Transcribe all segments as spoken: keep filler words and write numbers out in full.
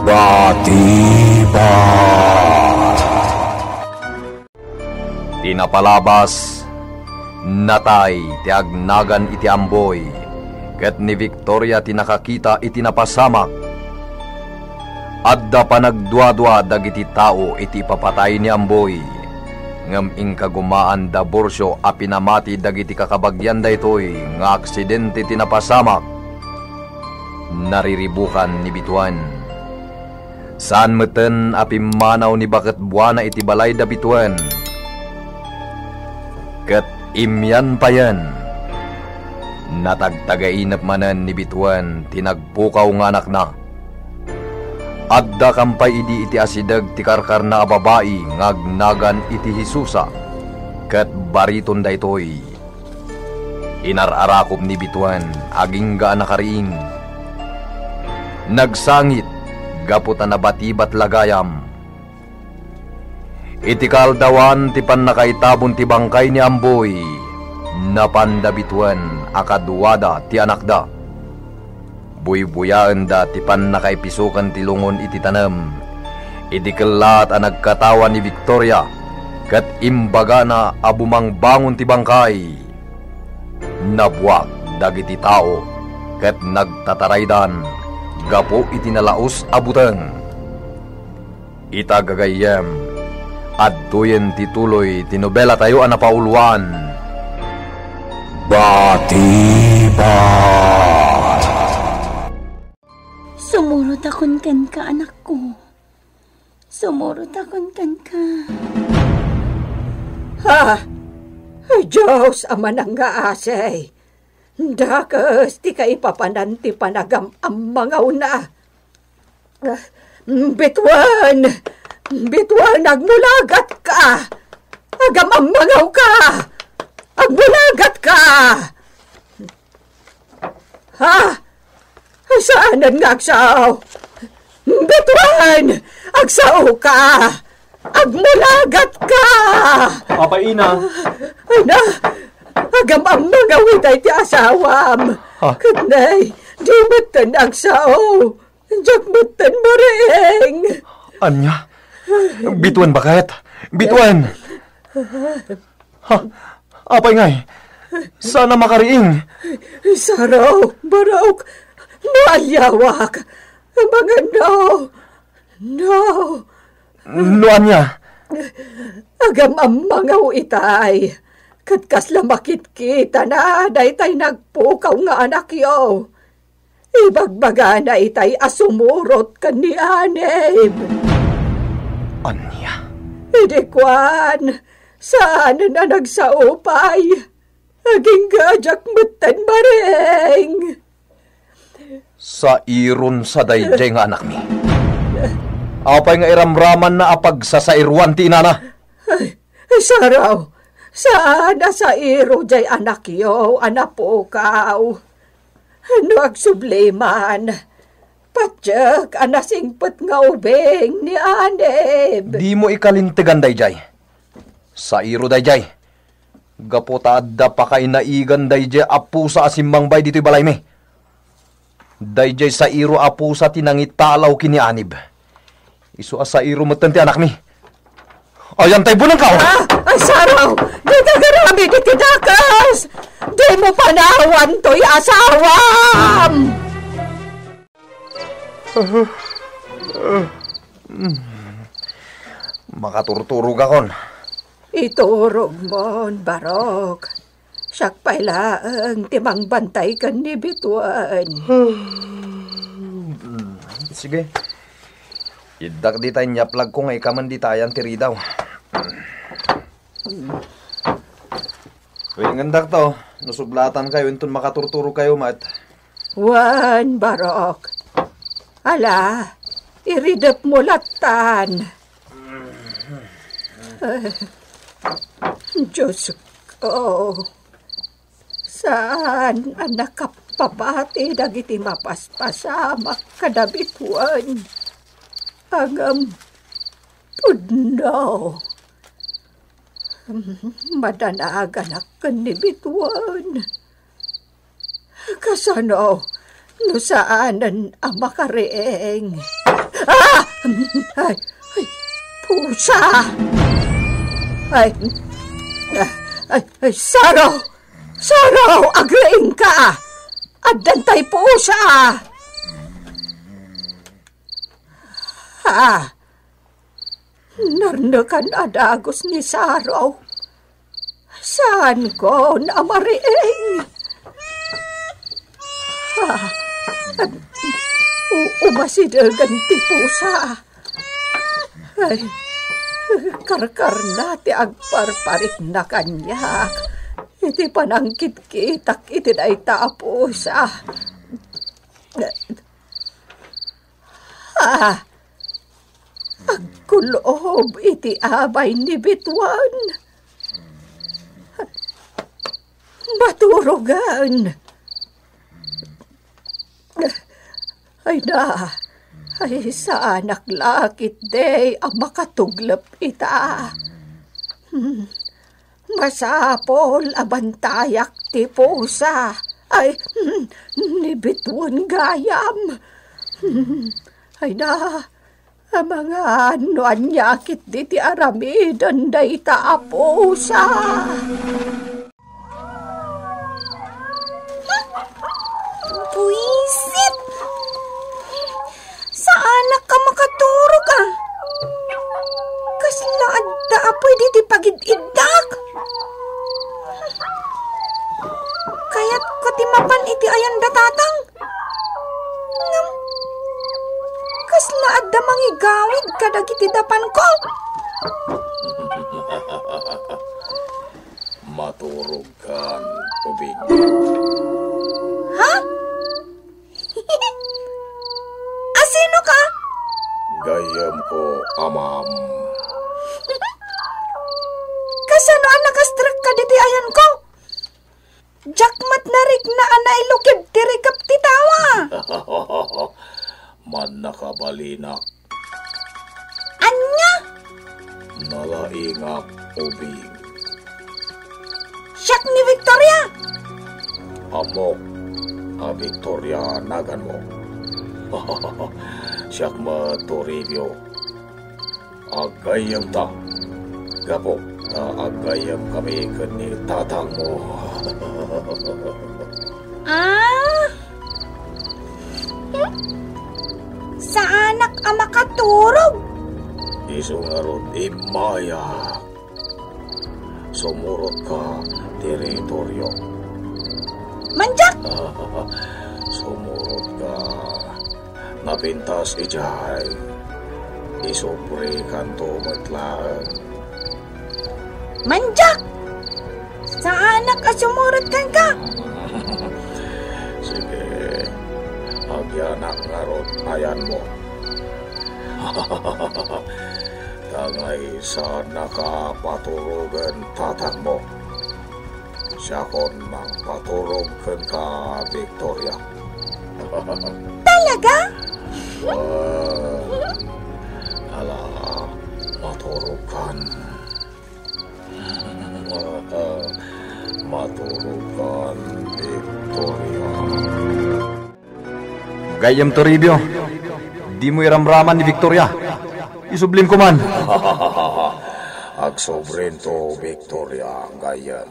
Batibot. Ti napalabas, natay ti agnagan iti Amboy, ket ni Victoria ti nakakita iti napasamak. Adda panagduadua dagiti tao iti ipapatay ni Amboy, ngem inkagumaan da Burcio a pinamati dagiti kakabagian daytoy nga aksidente ti napasamak. Nariribukan ni Bituan. Saan metten a pimmanaw ni Baket Buana iti balay da Bituan. Ket immian payen, natagtagainep manen ni Bituan ti nagpukaw nga anakna. Adda kampay idi iti asideg ti karkarna a babai nga agnagan iti Jesusa, ket bariton daytoy. Inar-arakop ni Bituan, agingga a nakariing. Nagsangit, gapu ta nabatibat la gayam. Iti kaaldawan ti pannakaitabon ti bangkay ni Amboy, napan da Bituan a kaduada ti anakda. Buybuyaenda ti pannakaipisokan ti lungon iti tanem. Idi kellaat a nagkatawa ni Victoria, ket imbagana a bumangbangon ti bangkay, nabuak dagiti tao ket nagtataraydan gapu iti nalaus a buteng. Ita gagayyem, adtoyen ti tuloy ti nobelatayo a napauluan. Batibot. Sumurotakon kenka, anakko. Sumurotakon kenka. Ha? Ay, Dios a manangngaasi. Dakes ti kaipapanan ti panagam-ammangawna. Bituan! Bituan, agmulagatka! Agam-ammangawka! Agmulagatka! Ha? Saanen nga agsao? Bituan! Agsaoka! Agmulagatka! Apay, ina? Ina, agam-ammangaw itay ti asawam. Ha? Ket nay, di metten agsao. Diak metten mariing. Ania? Bituan, baket? Bituan! Ha? Apay ngay? Saan a makariing? Saro, barok, no aliawak. Amangan no. No. No ania? Agam-ammangaw itay. Ket kasla makitkitana daytay nagpukaw nga anakyo. Ibagbagana itay a sumurot ken ni Anib. Ania? Idi kuan, saanen a nagsao pay. Agingga diak metten mariing. Sairon sa daydiay nga anakmi. Apay nga iramramanna a pagsasairuan ti inana? Ay, Saraw, saan a sairo diay anakyo a napukaw. No agsubli man, patiek a nasingpet nga ubing ni Anib. Dimo ikalintegan daydiay. Sairo daydiay. Gapu ta adda pakainaigan daydiay a pusa a simmangbay ditoy balaymi. Daydiay sairo a pusa ti nangitalaw ken ni Anib. Isu a sairo metten ti anakmi. Ayan tay bunangkaw! Ah! Ay, Saraw! Dita garami diti dakes! Dimo panawan toy asawam! Makaturturogakon. Iturogmon, Barok. Siak pay laeng ti mangbantay ken ni Bituan. Sige. Iddak dita inyaplagko nga ikaman dita ayan ti ridaw. Riingendak to, no sublatankayo inton makaturturokayo met. Wen, Barok. Ala, iridepmo lattan. Ay, Diyos ko. Saan a nakapapati dagiti mapaspasamak kada Bituan. Ngem pudno. Madanaganak ken ni Bituan. Kasano no saanen a makariing? Ah! Ay, ay, pusa! Ay, ay, ay, Saro! Saro! Agriingka! Addan tay pusa! Ah! Narnekan a dagus ni Saro. Saanko a mariing. Ah, u-, umasidegen ti pusa. Ay, karkarna ti agparparikna kaniak iti panangkitkitak iti dayta a pusa. Ah, agkul-ob iti abay ni Bituan. Maturogan. Ay na, ay saanak la ketdi a makatuglep ita. Hmm. Masapul a bantayak ti pusa. Ay, hmm, ni Bituan gayam. Hmm, ay na, amangan no ania ketdi ti aramiden dayta a pusa. Buisit! Saanak a makaturog, a. Kasla adda a pwede ti pagid-iddak. Kayatko ti mapan iti ayan da Tatang. Ngem, kasla adda mangigawid kadagiti dapanko. Maturogkan, ubing. Ha? Asino ka? Gayyemko, amam. Kasano a nakastrekka ditoy ayanko? Diak met narikna a nailukib ti rikep ti tawa. Mannakabalinak. Ania? Nalaingak, ubing. Siak ni Victoria. Ammok a Victoria naganmo. Siak met Toribio. Aggayyemta. Gapu ta aggayyemkami ken ni tatangmo. Ah? Saanak a makaturog. Isu ngarud, immayak. Sumurotka, territorio. Manjak! Sumurotka. Napintas idiay. Isubrekanto met laeng. Manjak! Saanak a sumurot kenka. Sige, agyanak ngarud ayanmo. Tangay saannaka paturogen tatangmo. Siakon mangpaturog kenka, Victoria. Talaga? Ah, ala, maturogkan. Maturogkan, Victoria. Gayyem, Toribio. Dimo iramraman ni Victoria. Isublimko man. Agsubrinto, Victoria, gayyem.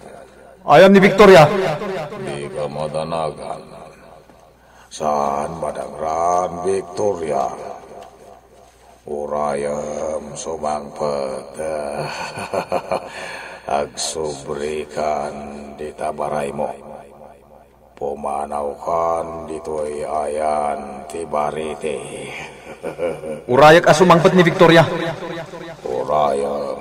Ayan ni Victoria. Dika madanagan. Saan madangran, Victoria. Urayem sumangpet. Agsubrikan dita baraymo. Pumanawkan ditoy ayan ti barete. Urayek a sumangpet ni Victoria. Urayem,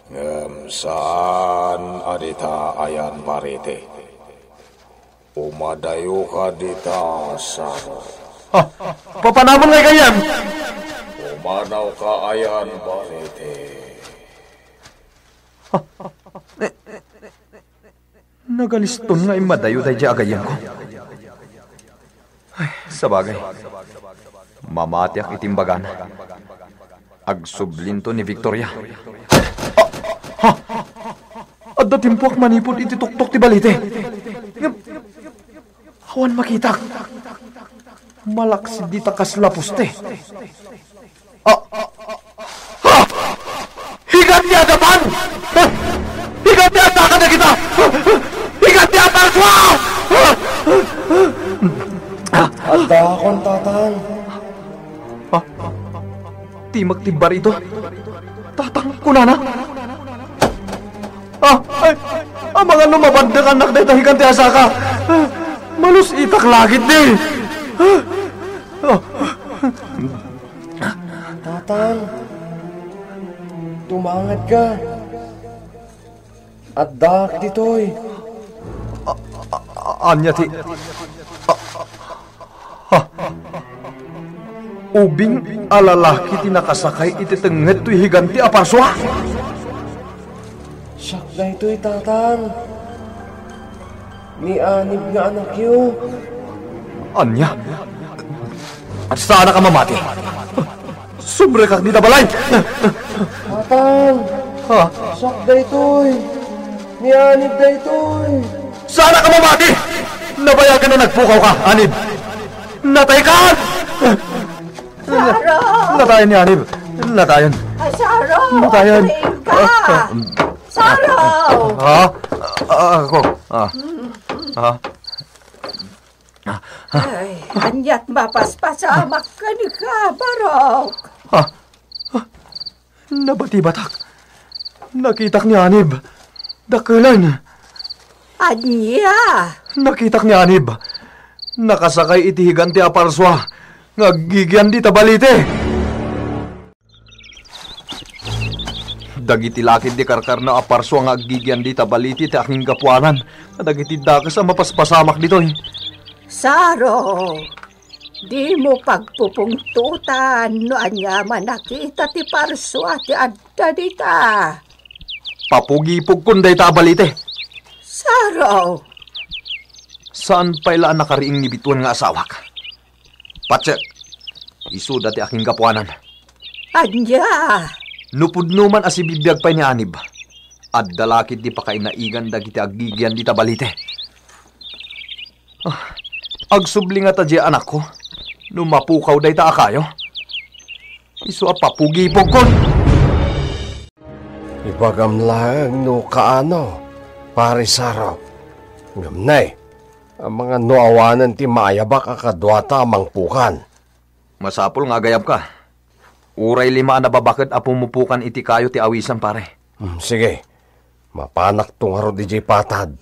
ngem saan a dita ayan barete. Umadayoka dita, Saro. Ah, papanamon nga gayyem. Pumanawka ayan barete. Nagaliston nga immadayo daydiay a gayyemko. Ay, sabagay. Mamatiak iti imbagana. Agsublinto ni Victoria. Ah! Ha! Adda timpuak manipud iti tuktok ti balete. Ngem, awan makitak. Malaksid dita kasla poste. Ah, ah, ah, ah! Higanti a dapan! Ah, higanti a saka dagita! Ah, higanti a parsua! Ah! Addaakon, Tatang. Ah, ti magtibbar ito. Tatang, kunana. Ah, ay, amangan no mabaddek annak dayta higanti a saka. Ah, malus-itak lakit di. Ah, ah. Tatang, tumangadka. Addaak ditoy. A-, a-, ania ti, a-, a-, ha? Ubing a lalaki ti nakasakay iti tengnget toy higanti a parsua? Siak daytoy, Tatang. Ni Anib nga anakyo. Ania? Saanak a mamati? Sumrekak dita balay! Tatang! Ha? Siak daytoy! Ni Anib daytoy! Saanak a mamati! Nabayagen a nagpukaw ka, Anib! Nataykan! Saro! Natayan ni Anib! Natayan! Ay, Saro! Natayan! Atrain ka! Saro! Ha? Ah, ako? Ah. Ha? Ay, aniat mapaspasamak kenka, Barok? Ah, ah, nabatibatak. Nakitak ni Anib. Dakelen. Ania? Nakitak ni Anib. Nakasakay iti higanti a parsua nga aggigian dita balite. Dagiti lakid di karkarna a parsua nga aggigian dita balite ti akinggapuanan kadagiti dakes a mapaspasamak ditoy. Saro, dimo pagpupungtotan no aniaman a kita ti parsua ti adda dita. Papugipugkon dayta a balite. Saro! Saan pay la a nakariing ni bituan nga asawak? Patsek, isuda ti akinggapuanan. Ania? No pudno man a sibibiag pay ni Anib, adda lakid ti pakainaigan dagiti aggigian dita balite. Ah, agsubli ngata diay anakko no mapukaw dayta a kayo. Isu a papugipugkon. Ibagam laeng no kaano, Pare Saro. Ngem nay, amangan no awanen ti maayabak a kaduata a mangpukan. Masapul nga agayabka. Uray lima a nababaket a pumupukan iti kayo ti awisem, pare. Hmm, sige. Mapanakto ngarud idiay patad.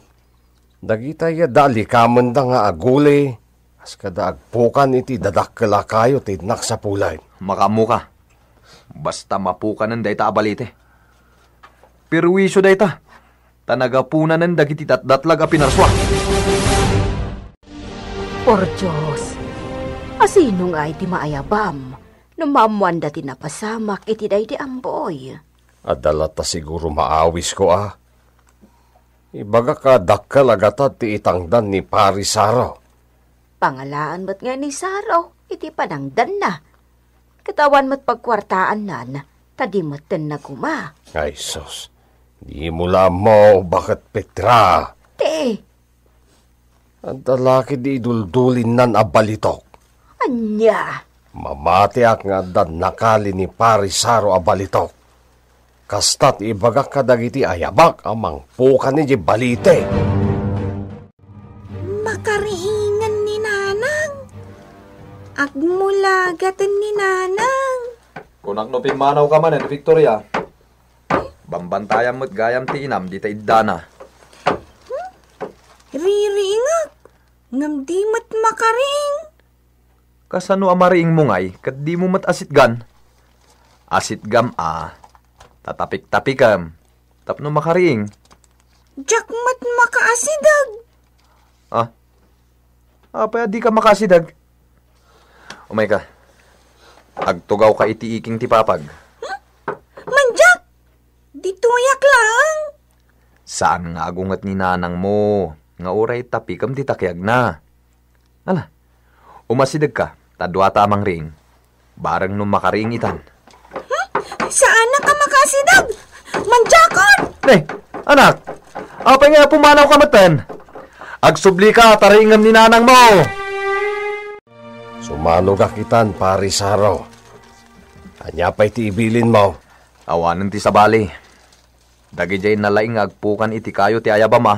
Dagita ya da likamenda nga aguli, kas kada agpukan iti dadakkel a kayo ti nagsapulay. Makaammoka. Basta mapukanen dayta a balite. Perwisyo dayta, ta nagapunanen dagiti datdatlag a pinarsua. Por Dios, asino ngay ti maayabam no maammoanda ti napasamak iti daydi amboy? Adda latta siguro maawisko a. Ibagak a dakkel a gatad ti itangdan ni Pari Saro. Pangalaen met ngay ni Saro iti panangdanna. Ket awan met pagkuartaannan, ta di metten naguma. Ay sus, dimo la ammo baket Petra. Ti Adda la ketdi iduldulinnan a balitok. Ania? Mamatiak nga adda nakali ni Pari Saro a balitok. Kasta ti ibagak kadagiti ayabak a mangpukan idiay balite. Makariingen ni Nanang. Agmulagaten ni Nanang. Kunak no pimmanaw ka manen, Victoria. Bambantayam met gayam ti inam dita iddana. Hmm? Ririingak, ngem di met makariing. Kasano a mariingmo ngay ket dimo met asitgan? Asitgam a tatapik-tapikem tapno makariing. Diak met makaasideg. Ah? Apay a dika makaasideg? Umayka. Agtugawka iti iking ti papag. Hmm? Mandiak! Ditoyak laeng. Saan nga agunget ni nanangmo nga uray tapikem ti takiagna. Ala, umasidegka, ta duata a mangriing. Bareng no makariing itan. Hmm? Saanak a makaasideg! Mandiakon! Ne, anak, apay nga pumanawka metten? Agsublika, tariingem ni nanangmo! Sumanogak itan, Pare Saro. Ania pay ti ibilinmo? Awanen ti sabali. Dagidiay nalaing nga agpukan iti kayo ti ayabam, a.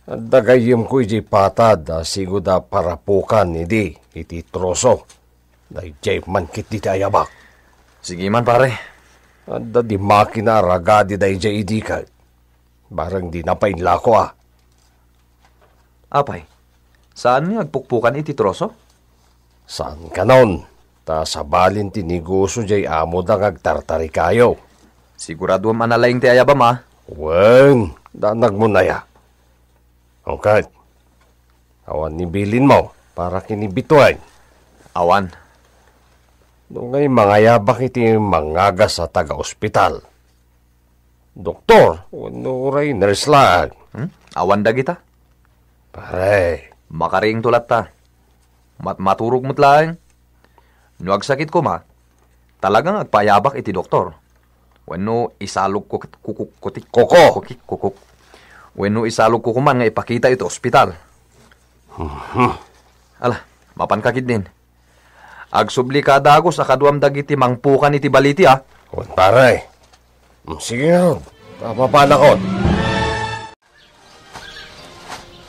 Adda gayyemko idiay patad a sigud a parapukan idi iti troso. Daydiay man ketdi ti ayabak. Sige man, pare. Adda di makina a ragadi daydiay idi ket. Bareng di napainlako, a. Apay, saan nga agpukpukan iti troso? Saan kanon, ta sabalin ti negosio diay amoda nga agtartarikayo. Siguraduem a nalaing ti ayabam, a. Wen, danagmon aya. Ket, awan ni bilinmo para ken ni Bitueng? Awan. No ngay mangayabak iti mangagas a taga-ospital, doktor, wenno uray nurse laeng. Hmm? Awan dagita. Pare. Makariingto latta. Mat-, maturog met laeng. No agsakit koma, talagang agpaayabak iti doktor. Wenno isalog kukit-, kukuk-, kutik-, Koko. Kukik-, kukuk. Wenno isalog ko koman nga ipakita iti ospital. Mhm. Ala, mapanka ketdin. Agsubli ka a dagus a kaduam dagiti mangpukan iti baleti, a. Wen, pare. Mm, sige ngarud. Papapanakon.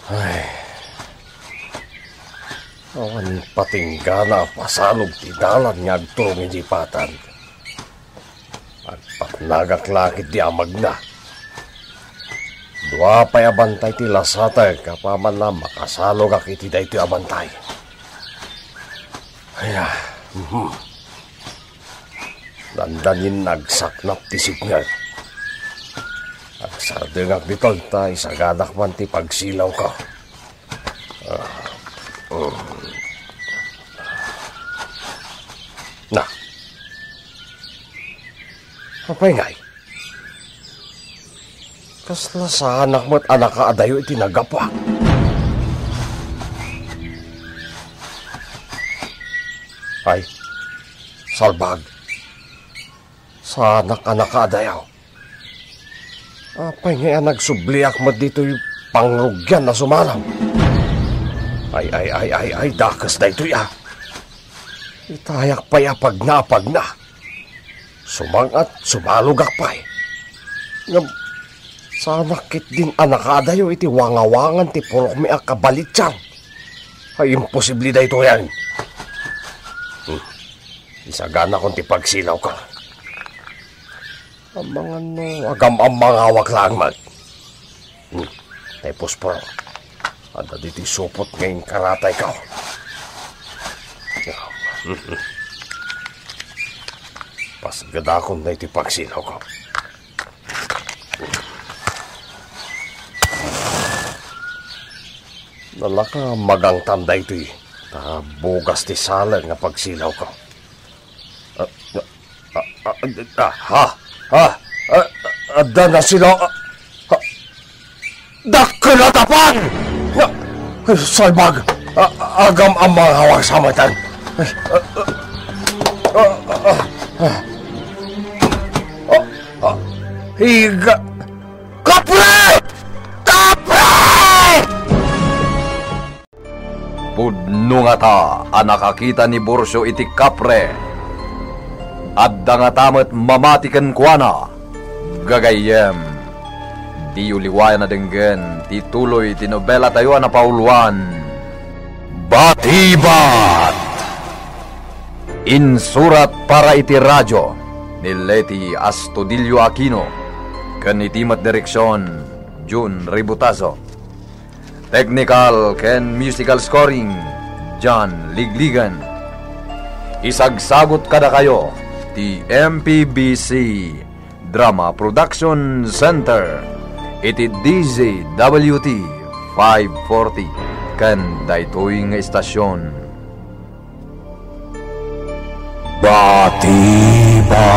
Ay. Awan patinggana a pasalog ti dalan nga agturong idiay patad. Agpatnagak la ketdi a magna. Dua pay a bantay ti lasatek apaman a makasalogak iti daytoy a bantay. Aya, mhm. Dandanin nagsaknap ti sipnget. Agsardengak ditoy ta isaganak man ti pagsilawko. Ah, mm. Na. Apay ngay? Kasla saanak met a nakaadayo iti naggapuak. Ay, salbag. Saanak a nakaadayo. Apay ngay a nagsubliak met ditoy pangrugian a sumalaw? Ay, ay, ay, ay, ay, dakes daytoy, a. Itayak pay a pagna a pagna. Sumang-at, sumalogak pay. Ngem, saanak ketdin a nakaadayo iti wangawangan ti purokmi a kabalitian. Ay, imposible daytoyen. Hmm. Isaganakon ti pagsilawko. Amangan no agam-ammangawak laeng met. Hmm. Tay pusporo. Adda ditoy supot nga inkaratayko. Pasgedakon daytoy pagsilawko. Nalaka magangtan daytoy. Ta bugas ti saleng nga pagsilawko. Ah, ah, ah, ah, ha? Ha? Ah, ah, adda na sila, ah, ha? Dakkel a tapan! Ah, salbag! Ah, agam-ammang awag sa matan. Ah, ah, ah, ah. Ah, ah, higa. Kapre! Kapre! Pudno ngata a nakakita ni Borcio iti kapre. Adda ngata met mamati kenkuana. Gagayyem, diyo liwayan a denggen ti tuloy ti nobelatayo a napauluan, Batibat! Insurat para iti radio ni Leti Astudillo Aquino ken iti met direksion, Jun Ributazo. Technical ken musical scoring, John Ligligan. Isagsagut kadakayo ti M P B C Drama Production Center iti D Z W T five forty ken daytoy nga istasyon. Batiba.